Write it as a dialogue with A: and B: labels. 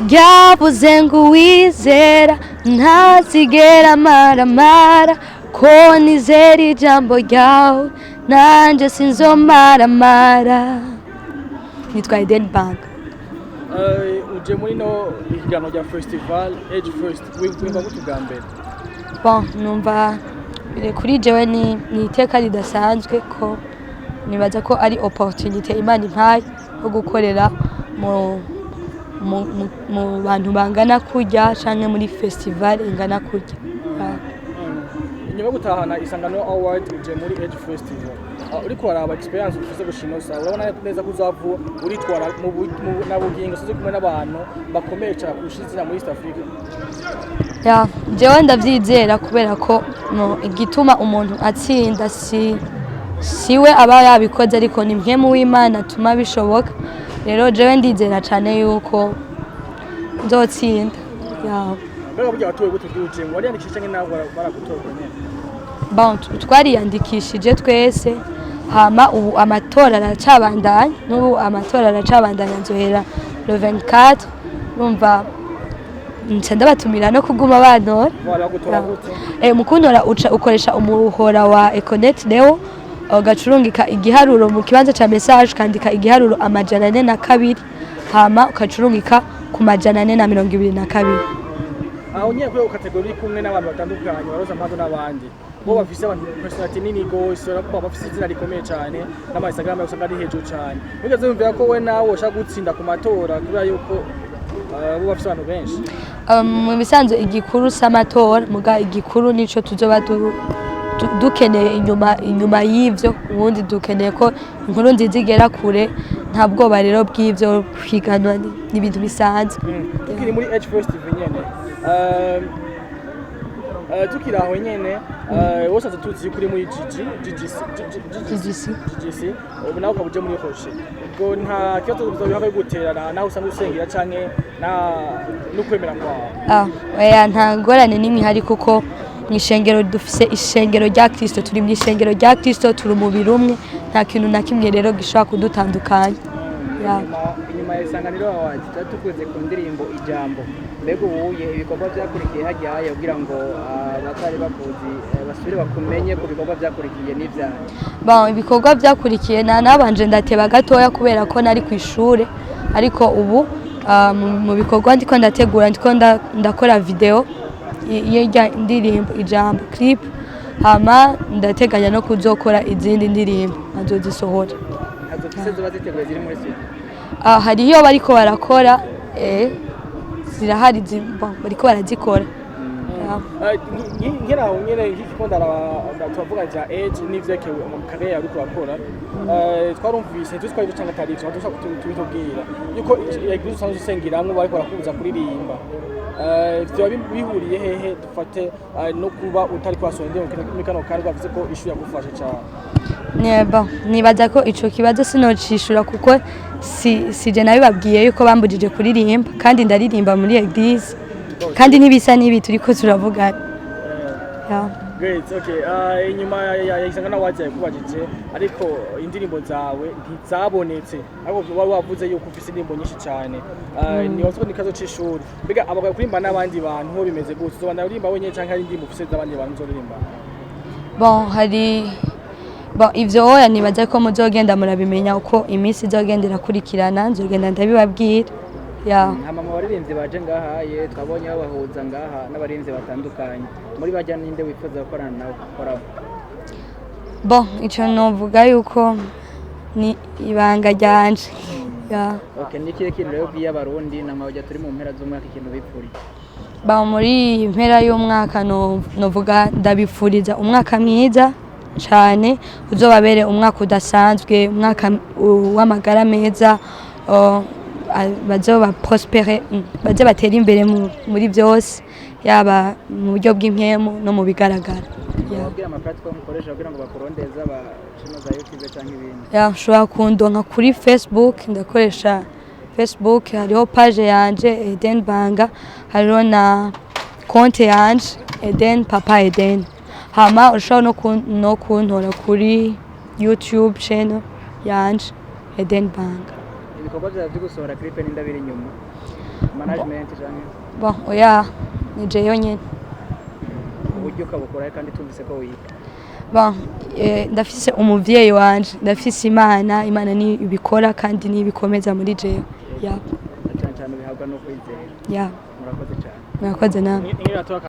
A: Ryavuze ngo uwizera ntazigera amaramara, ko nizera ijambo ryawe nanjye sinzomaramara. Nitwa Eden Bank.
B: Uje muri no ihiganwa rya festival Age First, wumva gute ubwa mbere?
A: Bon, numva kuri jewe ni iteka ridasanzwe, ko nibaza ko ari opportunité Imana impaye yo gukorera mu bantu bangana kurya canke muri festival ingana kurya. Yeah.
B: Inyuma yo gutahana Isangano Award, uje muri Age Festival. Uriko uraraba experience ufise gushika sawa, urabona neza ko uzavu uritwara na bugingo usize kumwe n'abantu bakomeye cyane kurusha izina muri East Africa?
A: Ya, jewe ndavyizera, kubera ko no, igituma umuntu atsinda si siwe aba yabikoze, ariko ni mpwemu w'Imana atuma bishoboka. Rero jewe ndizera cane yuko nzotsinda. Ya.
B: Mbega burya watowe gute uje? Wariyandikishije canke nawe baragutora nyene?
A: Bon, twariyandikishije twese, hama ubu amatora aracabandanya. N'ubu amatora aracabandanya, nzohera le 24. Urumva nca ndabatumira no kuguma bantora.
B: Baragutora gute?
A: Mu kuntora uca ukoresha umuhora wa Econet Leo, ugacurungika igiharuro mu kibanza ca message, ukandika igiharuro 402, hama ukacurungika ku 422.
B: Aho nyene kuri catégorie uri kumwe n'abantu batandukanye, baroza mpano n'abandi bo bafise abantu personality nini gose, urabona bafise izina rikomeye cyane n'ama Instagram usanga ari hejuru cyane. Wigeze wumvira ko we nawe ushaka gutsinda ku matora, kubera yuko bo bafise abantu benshi?
A: Mu bisanzwe igikuru si amatora, muga igikuru nico tuzoba dukeneye inyuma y'ivyo. Ubundi dukeneye ko inkuru nziza igera kure. Nta bwoba rero bw'ivyo kwiganwa, ni ibintu bisanzwe.
B: Tukiri muri Age Festival nyene, tukiri aho nyene, wose tuzi yuko uri muri GG GGC
A: GGC.
B: GGC, ubu nawe ukaba uje muri Rocher. Ubwo nta kibazo bizobiha guterana naho usanzwe usengera canke na n'ukwemera kwawe?
A: Ah, oya, nta ngorane n'imwe ihari, kuko mu ishengero dufise ishengero rya Kristo, turi mu ishengero rya Kristo, turi umubiri umwe. Nta kintu na kimwe rero gishobora kudutandukanya. Ya.
C: Inyuma ya Isanganiro Awards tuba tukuze ku ndirimbo Ijambo. Mbega ubuye ibikorwa byakurikiye hajyaye kugira ngo abatari bakuzi basubire bakumenye ku bikorwa byakurikiye n'ibyaha?
A: Bon, ibikorwa byakurikiye na nabanje ndateba gatoya kubera ko nari ku ishure, ariko ubu mu bikorwa ndiko ndategura, ndiko ndakora video y'irya ndirimbo Ijambo, clip, hama ndateganya no kuzokora izindi ndirimbo nkazozisohora.
C: Ntazo mfise ziba ziteguye ziri muri studio?
A: Ah, hariyo bariko barakora, zirahari, bon, bariko barazikora. Ya.
B: Nkiri aho nyene, nk'iko turavuga vya age n'ivyerekewe mu carrière uriko urakora, twarumvise, ntituzi ko arivyo canke atari ivyo, dushaka tubitubwira yuko église usanzwe usengeramwo bariko barakubuza kuririmba. Vyoba bihuriye hehe, dufate, no kuba utari kwasohora indirimbo muri kano kanya bavuze ko ishu yagufashe cane?
A: Bon, nibaza ko ico kibazo sinocishura, kuko si sije nabibabwiye yuko bambujije kuririmba, kandi ndaririmba muri église, kandi ntibisa n'ibi turiko turavugana. Ya.
B: Great, okay. Inyuma ya Isangano Awards yakubajije, ariko indirimbo zawe ntizabonetse, ariko wari wavuze yuko ufise indirimbo nyinshi cyane. Nibaza ko ni ikibazo c'ishuri. Mbega abagabo kuririmba n'abandi bantu ho bimeze gute? Uzobandanya uririmba wenyene canke hari indirimbo ufise z'abandi bantu uzoririmba?
A: Bon, hari, bon, ivyo oya, nibaza ko muzogenda murabimenya uko iminsi izogenda irakurikirana, nzogenda ndabibabwira. Ya.
C: Hama mu baririmbyi baje ngaha ye twabonye babahuza ngaha n'abaririmbyi batandukanye, muri bajya ninde wifuza gukorana nawe koraho?
A: Bon, ico novuga yuko ni ibanga ryanje. Ya.
C: Okay, ni ikihe kintu rero ubwiye Abarundi na mawujya turi mu mpera z'umwaka, ikintu bipfuriye?
A: Ba, muri iyi mpera y'umwaka novuga ndabifuriza umwaka mwiza cyane, uzobabere umwaka udasanzwe, umwaka w'amagara meza, bazoba prospère, baze batere imbere muri byose, yaba mu buryo bw'impemu no mu bigaragara. Ya.
C: Wabwira ama platform ukoresha kugira ngo bakurondeze, abashima za YouTube cyangwa ibindi?
A: Ya, ushobora kundonka kuri Facebook, ndakoresha Facebook, hariho page yanje Eden Banga, hariho na konte yanje Eden Papa Eden. Hama ushobora no kuntora kuri YouTube channel yanje, Eden Banga.
C: Ibikorwa byawe byo gusohora clip n'indabiri inyuma, management canke?
A: Bon, oya, ni jewe nyene.
C: Uburyo ukabukora kandi tumvise ko wiga?
A: Bon, ndafise umuvyeyi wanje, ndafise Imana. Imana ni ibikora kandi ni ibikomeza muri jewe, yeah.
C: Na cyane cyane bihabwa no kwizera.
A: Yeah.
C: Murakoze cyane.
A: Murakoze namwe.
B: Ingene.